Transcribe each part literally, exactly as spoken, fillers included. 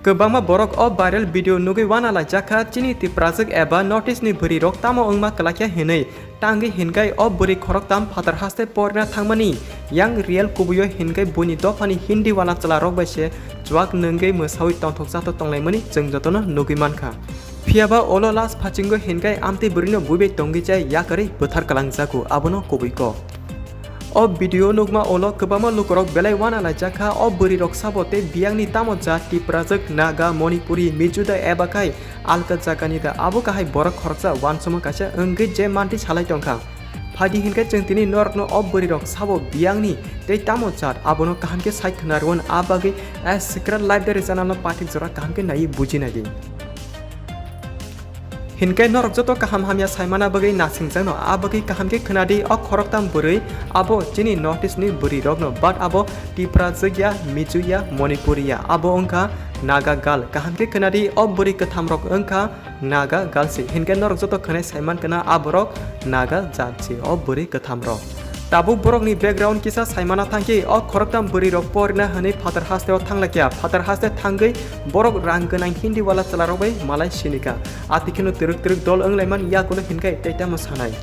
Kwbangma borok o viral video nugwi uanalaijak kha, chini Tiprajwk eba North East ni bwrwi rok tamo wngma kwlakya hinwi. Tangwi hinkai o bwrwi khoroktam phatar haste porna thangmani yang real kubuio hinkai buini dophani Hindi wala chwla rok bai se chuak nungwi mwsawi tongthok chathok tonglaimani chwng jotono nugwi mankha. Phiyaba olo last phasingo hinkai amtwi bwrwino buibai tongwi chai yakarwi bwthar kwlangjago, abono kubui kok. O video nukma olo kwbangma lukurok belai uanalaijak kha, o bwrwi rok sabo tei biyangni tamo jat Tiprajwk, Naga, Manipuri, Mizo da eba khai alka jagani da, abo kahai borok khoroksa uansukma kaisa wngwi je mantwi salai tongkha. Phaidi hinkai chwng tini norokno o bwrwi rok sabo biyangni tei tamo jat abono kaham khe sai khna rwon, a bagwi a Secret Library channel no pathik jora kaham khe naiwi buji naidi. Hinkai norok joto kaham hamya saimana bagwi nasingjakno, a bagwi kaham khe khwnadi o khoroktam bwrwi, abo chini North East ni bwrwi rokno, but abo Tiprajwk ya, Mizo ya, Manipuri ya, abo wngkha Naga gal. Kaham khe khwnadi o bwrwi kwtham rok wngkha Naga gal se. Hinkai norok joto khwnai saiman khna aborok Naga jat se o bwrwi kwtham rok. Tabuk borokni background kisa saimana thangkhe, o khoroktam bwrwi rok porna hwnwi phatar hasteo thanglaikha. Phatar haste thangwi borok rang gwnang Hindi wala chwla rok bai malai sinikha. Ati kheno twrwk twrwk dol wnglaimani yagulo hinkai tei tamo sanai.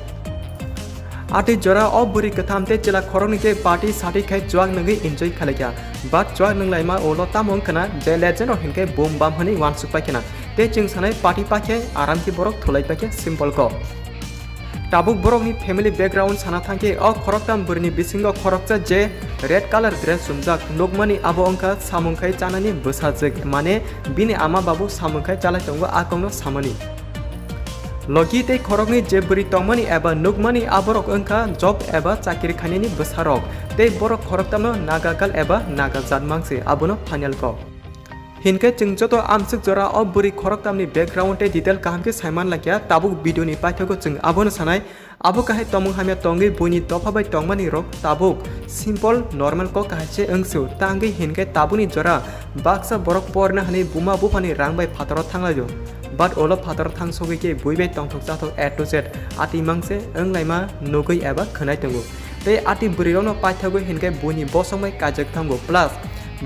Atwi jora o bwrwi kwtham tei chwla khoroknwi khe party sati khai chuak nungwi enjoy khalaikha. But chuak nunglaima ulo tamo wngkhana je legend rok hinkai boom bam hwnwi uansuk paikhana. Tei chwng sanai party paikhe aram khe borok thulai paikhe simple kok. Tabuk borokni family background sana thangkhe, o khoroktam bwrwini bisingo khoroksa je red colour dress chumjak nukmani abo wngkha samung khai chanani bwsajwk, mane bini ama babu samung khai chalai tongo a kokno samani. Logi tei khoroknwi je bwrwi tongmani eba nukmani aborok wngkha job eba chakiri khainani bwsarok, tei borok khoroktamno Naga gal eba Naga jat mangse, abono final kok. Hinkhe chwng joto amswk jora o bwrwi khoroktamni background tei detail kaham khe saiman laikya, tabuk video ni paithago chwng abono sanai. Abo kahai tongmung hamya tongwi buini dopha bai tongmani rok tabuk simple normal kok kahai se wngsu, tangwi hinkhe tabukni jora baksa borok porna hwnwi buma buphani rang bai phataro thanglaio. But olo phataro thangsogwi khe bui bai tongthok chathok A to Z ati mangse wnglaima nugwi eba khwnai tongo. Tei ati bwrwi rokno paithagwi hinkhe buini bosong bai kaijak thango, plus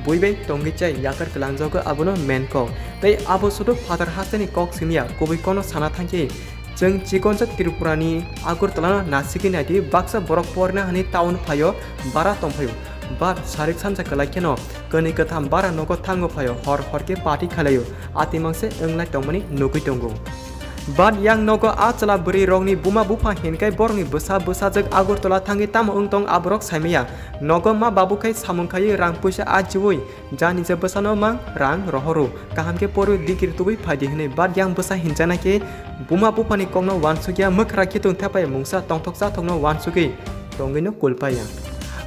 bui bai tongwi chai yakar kwlangjago, abono main kok. Tei abo sudu phatar hasteni kok simiya, kubui kono sana thangkhe chwng chikonsa Tripurani Agartala no nasigwi naidi, baksa borok porna hwnwi town phaio, bara tongphaio. But sarik sanja kwlai kheno kwnwi kwtham bara nogo thango phaio, hor hor khe party khailaio, ati mangse wnglai tongmani nugwi tongo. But yang nogo a chwla bwrwi rokni buma bupha hinkai borokni bwsa bwsajwk Agartala thangwi tamo wng tong aborok saimaya. Nogo ma babu khai samung khaiwi rang puisa ajiwi jani je bwsano mang rang rohoro. Kaham khe porwi digiri tubui phaidi hwnwi, but yang bwsa hinjana khe buma buphani kokno uansukya, mwkhra khitung thepai mungsa tongthok chathokno uansugwi tongwino kulpaya.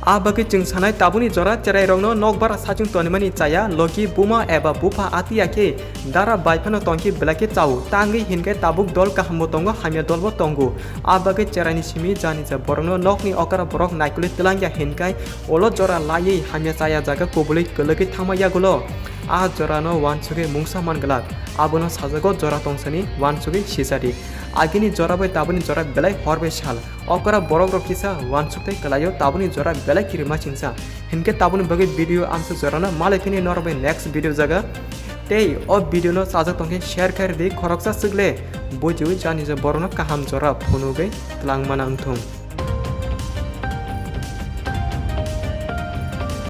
A bagwi chwng sanai tabukni jora cherairokno nokbar sachwng tonimani chaya, logi buma eba bupha atiya khe dara bai phano tongkhe belai khe chao, tangwi hinkhe tabuk dol kahambo tongo, hamya dolbo tongo. A bagwi cheraini simi jani je borokno nokni okra borok naikolwi twlangya hinkai ulo jora laiwi hamya chaya jaga kubulwi kwlwgwi thangma yagulo. A jorano uansugwi mungsa man glak, abono sajago jora tongsani uansugwi sijadi. Agini jora bai tabukni jora belai hor bai sal. Okra borok rok kisa uansuk tei kwlaio, tabukni jora belai kirima singsa. Hinkhe tabukni bagwi video amsa jorano malai phini norok bai next video jaga. Tei o video no chajak tongkhe share khai rwdi, khoroksa swkle bujiwi jani je borokno kaham jora phunugwi twlangmana wngthung.